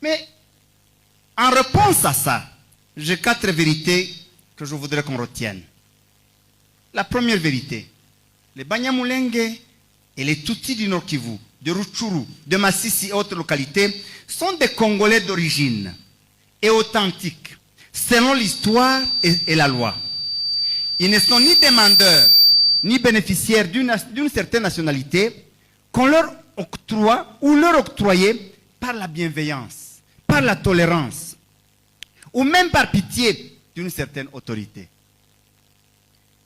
Mais en réponse à ça, j'ai quatre vérités que je voudrais qu'on retienne. La première vérité, les Banyamulenge et les Tutsis du Nord Kivu, de Rutshuru, de Masisi et autres localités sont des Congolais d'origine et authentiques, selon l'histoire et la loi. Ils ne sont ni demandeurs, ni bénéficiaires d'une certaine nationalité qu'on leur octroie ou leur octroyait par la bienveillance, par la tolérance, ou même par pitié d'une certaine autorité.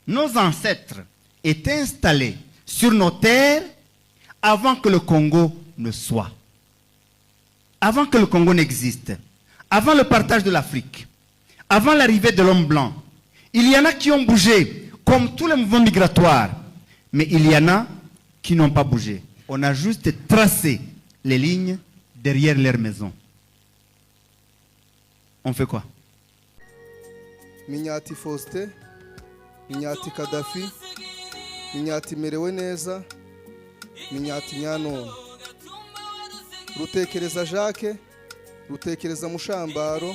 Nos ancêtres étaient installés sur nos terres avant que le Congo ne soit. Avant que le Congo n'existe, avant le partage de l'Afrique, avant l'arrivée de l'homme blanc. Il y en a qui ont bougé, comme tous les mouvements migratoires, mais il y en a qui n'ont pas bougé. On a juste tracé les lignes derrière leur maison. On fait quoi? Minyati Faustin, Minyati Kadafi, Minyati Merewe neza, Minyati Nyanone, Rutekereza Jacques, Rutekereza Mushambaro,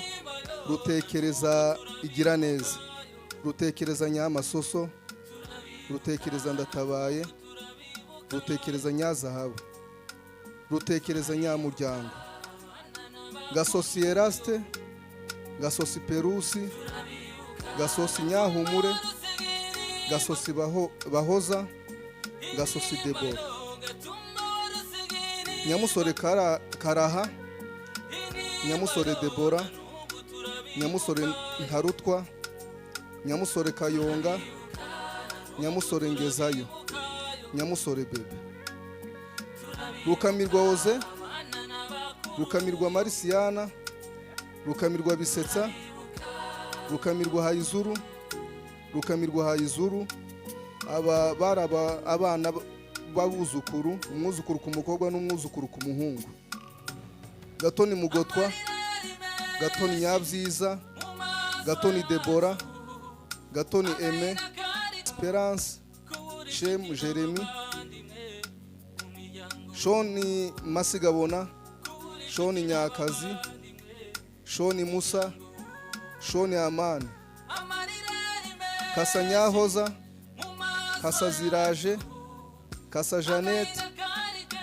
Rutekereza Igira neza, Rutekereza Nyamasoso, Rutekereza Ndatabaye, Rutekereza Nyazahabu, Rutekereza Nyamuryango, Gasosi Eraste, Gasosi Perusi, Gasosi Nyahumure, Gasosi Bahoza, Gasosi Debora, Nyamusore Karaha, Nyamusore Debora, Nyamusore Ntarutwa, Nyamusore Kayonga, Nyamusore Ngezayo, Nyamusore Bebe, Rukamirwa Oze, Rukamirwa Marisiyana, Rukamirwa Bisetsa, Rukamirwa Hayizuru, Rukamirwa Hayizuru. Aba bari abana b'abuzukuru, umwuzukuru ku mukobwa n'umwuzukuru ku muhungu. Gatoni Mugotwa, Gatoni Nyabyiza, Gatoni Debora, Gatoni Aime Esperance, Shem Jeremy, Shoni Masigabona, Shoni Nyakazi, Shoni Musa, Shoni Amani, Kasa Nyahoza, Kasa Ziraje, Kasa Jeannette,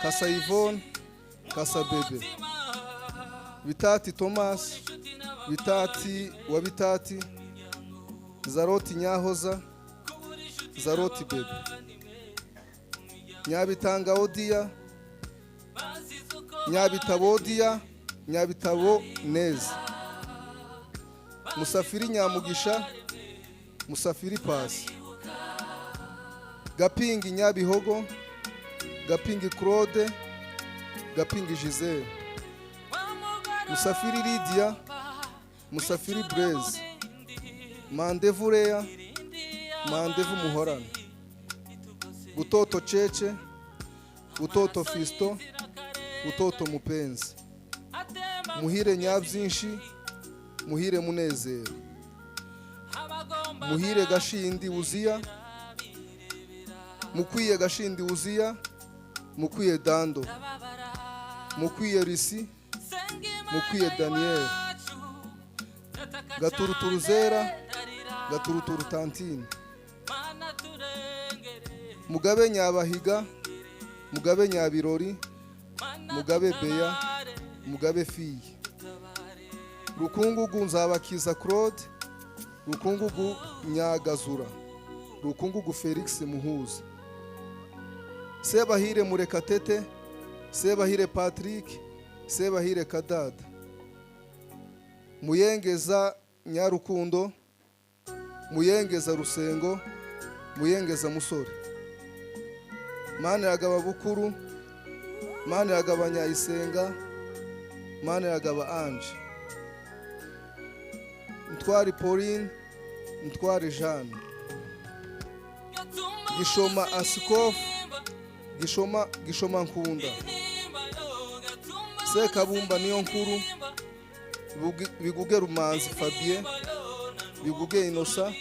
Kasa Yvonne, Kasa Bebe, Bitati Thomas, Bitati wa Bitati, Zaroti Nyahoza, Zaroti Bebe, Nyabitanga Odia, Nyabitabo Odia, Nyabitabo Neza, Musafiri Nyamugisha, Musafiri Pasi, Gapingi Nyabihogo, Gapingi Claude, Gapingi Gisele, Musafiri Lydia, Musafiri Blaise, Mandevu Lea, Mandevu Muhorana, Butoto Cece, Butoto Fisto, Butoto Mupenzi, Muhire Nyabyinshi, Muhire Munezero, Muhire Gashindi Uziya, Mukwiye Gashindi Uziya, Mukwiye Dando, Mukwiye Risi, Mukwiye Daniel, Gaturuturu Zera, Gaturuturu Tantine, Mugabe Nyabahiga, Mugabe Nyabirori, Mugabe Beya, Mugabe Fiye, Rukungugu Nzabakiza Claude, Rukungugu Nyagazura, Rukungugu Felix Muhuza, Sebahire Murekatete, Sebahire Patrick, Sebahire Kadada, Muyengeza Nyarukundo, Muyengeza Rusengo, Muyengeza Musore, Maniragaba Bukuru, Maniragaba Nyayisenga, Maniragaba Ange, Ntwari Pauline, Ntwari Jeanne, Gishoma Asikof, Gishoma, Gishoma Nkunda, Sekabumba niyo nkuru, Biguge Rumanzi Fabien, Biguge Innocent,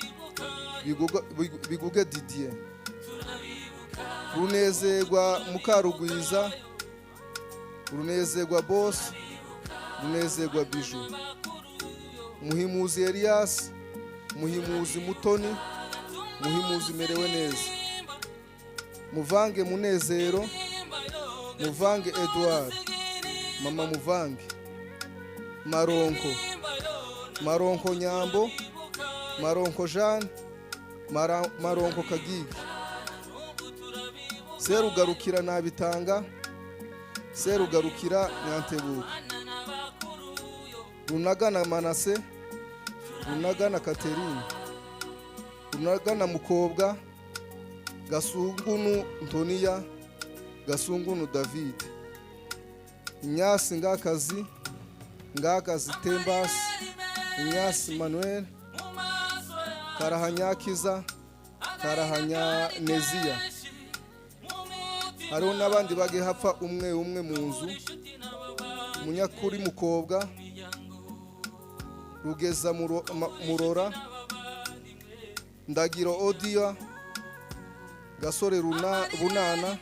Biguge Didier, Runezerwa Mukarugwiza, Runezerwa Boss, Runezerwa Biju, Muhimuzi Elias, Muhimuzi Mutoni, Muhimuzi Merewe neza, Muvange Munezero, Muvange Edouard, Mama Muvange, Maronko, Maronko Nyambo, Maronko Jeanne, Maronko Kagigi, Serugarukira Nabitanga, Serugarukira Nyantebuka, Runagana Manase, Runagana Catherine, Runagana Mukobwa, Gasungunu Ntoniya, Gasungunu David, Inyasi Ngakazi, Ngakazi Tembasi, Inyasi Manuel, Karahanyakiza, Karahanyaneziya. Hariho n'abandi bagiye hapfa umwe umwe mu nzu. Munyakuri Mukobwa, Rugeza Murora, Ndagiro Odia, Gasore Bunana,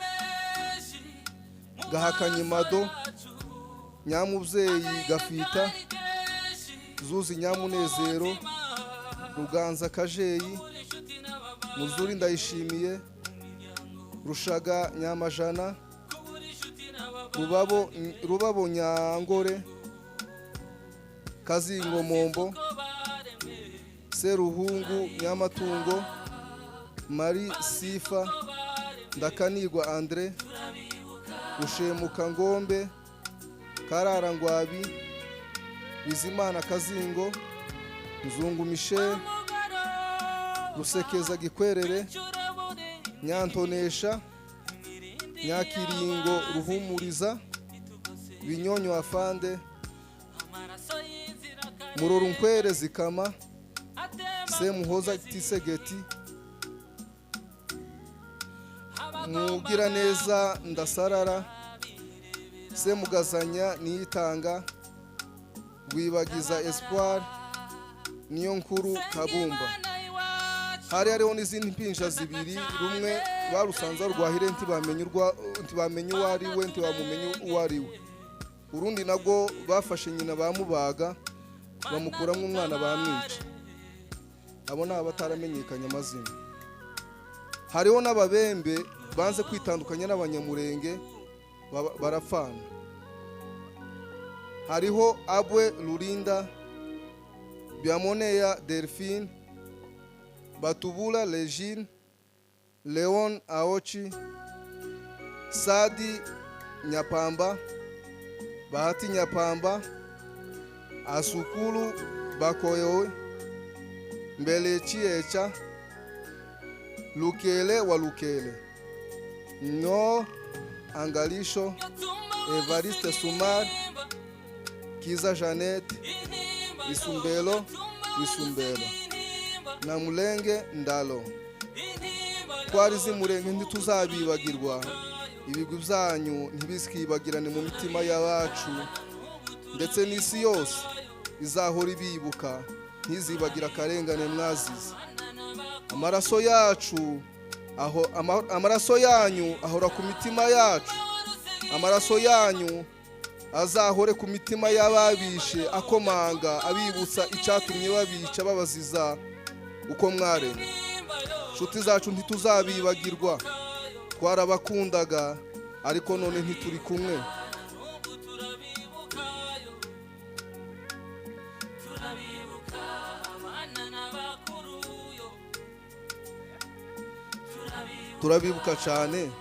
Gahakanyimado, Nyamubyeyi Gafita, Zuzi Nyamunezero, Ruganza Kajeyi, Muzuri Ndayishimiye, Rushaga Nyamajana, Rubabo Nyangore, Kazingo Mombo, Seruhungu Nyamatungo, Marie Sifa, Ndakanirwa Andre, Rushemuka Ngombe, Karara Ngwabi, Bizimana Kazingo, Nzungu Michel, Rusekeza Gikwerere, Nyantonesha, Nyakiringo Ruhumuriza, Binyonyo Afande, Murorunkwere Zikama, Semuhoza Tisegeti, Mugiraneza Ndasarara, Semugazanya Niyitanga, Rwibagiza Espoir, Niyo Nkuru Kabumba. Hari hariho n'izindi mpinja zibiri, rumwe barusanze rwahire ntibamenye uwo ari we, ntibamumenye uwo ari we. Urundi nabwo bafashe nyina bamubaga, bamukuramo umwana bamwica. Abo ni abataramenyekanye amazina. Hariho n'ababembe banze kwitandukanya n'abanyamurenge barapfana. Hariho Abwe Lurinda, Biamoneya Delphine, Batubula Legine, Leon Aochi, Sadi Nyapamba, Bahati Nyapamba, Asukulu Bakoyowe, Mbele Chiecha, Lukele wa Lukele, No Angalisho, Evariste Sumar, Kiza Jeannette, Isumbelo, Isumbelo, na Mulenge Ndalo. Twari z'Imurenge ntituzabibagirwa, ibigwi byanyu ntibizikibagirane mu mitima y'abacu, ndetse n'isi yose izahora ibibuka, ntizibagira akarengane mwazize. Amaraso yacu aho amaraso yanyu ahora ku mitima yacu, amaraso yanyu azahore ku mitima y'ababishe, akomanga abibutsa icyatumye babica, babaziza uko mwaremwe. Nshuti zacu ntituzabibagirwa, twarabakundaga ariko none ntituri kumwe. Turabibuka cyane,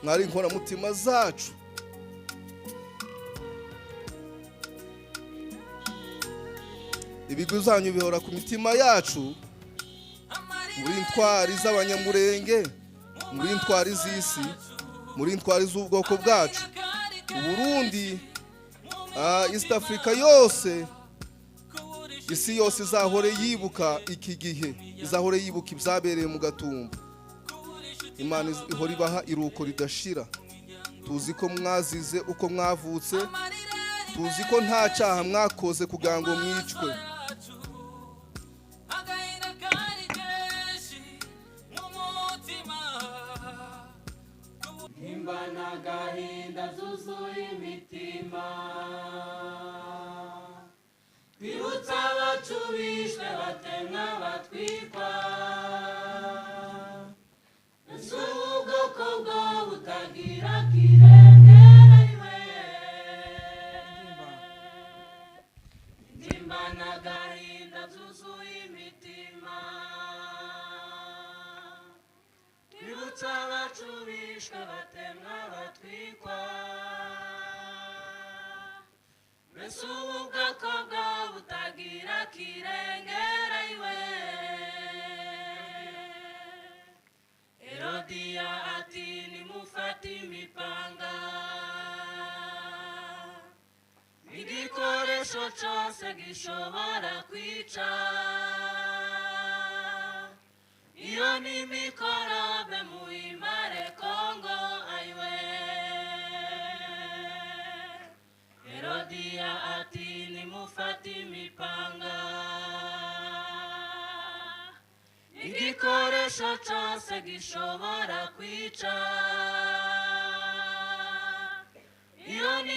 mwari inkoramutima zacu. Ibigwi byanyu bihora ku mitima yacu. Muri intwari z'abanyamurenge, muri intwari z'isi, muri intwari z'ubwoko bwacu. Uburundi, East Africa yose, isi yose izahore yibuka iki gihe, izahore yibuka ibyabereye mu Gatumba. Imana ihora ibaha iruko ridashira. Tuzi ko mwazize uko mwavutse, tuzi ko nta cyaha mwakoze kugira ngo mwicwe. Agahinda zuzuye imitima. bishwe batemwa batwikwa. Mbese ubwoko bwo butagira kirengera iwe, intimba n'agahinda byuzuye imitima. Twibutse abacu bishwe batemwa batwikwa. Mbese ubu bwoko bwo butagira kirengera iwe. Herodiya ati nimufate imipanga, igikoresho cyose gishobora kwica. Iyo ni mikorobe muyimare Kongo ayiwe. Herodiya ati nimufate imipanga, igikoresho cyose gishobora kwica. Iyo ni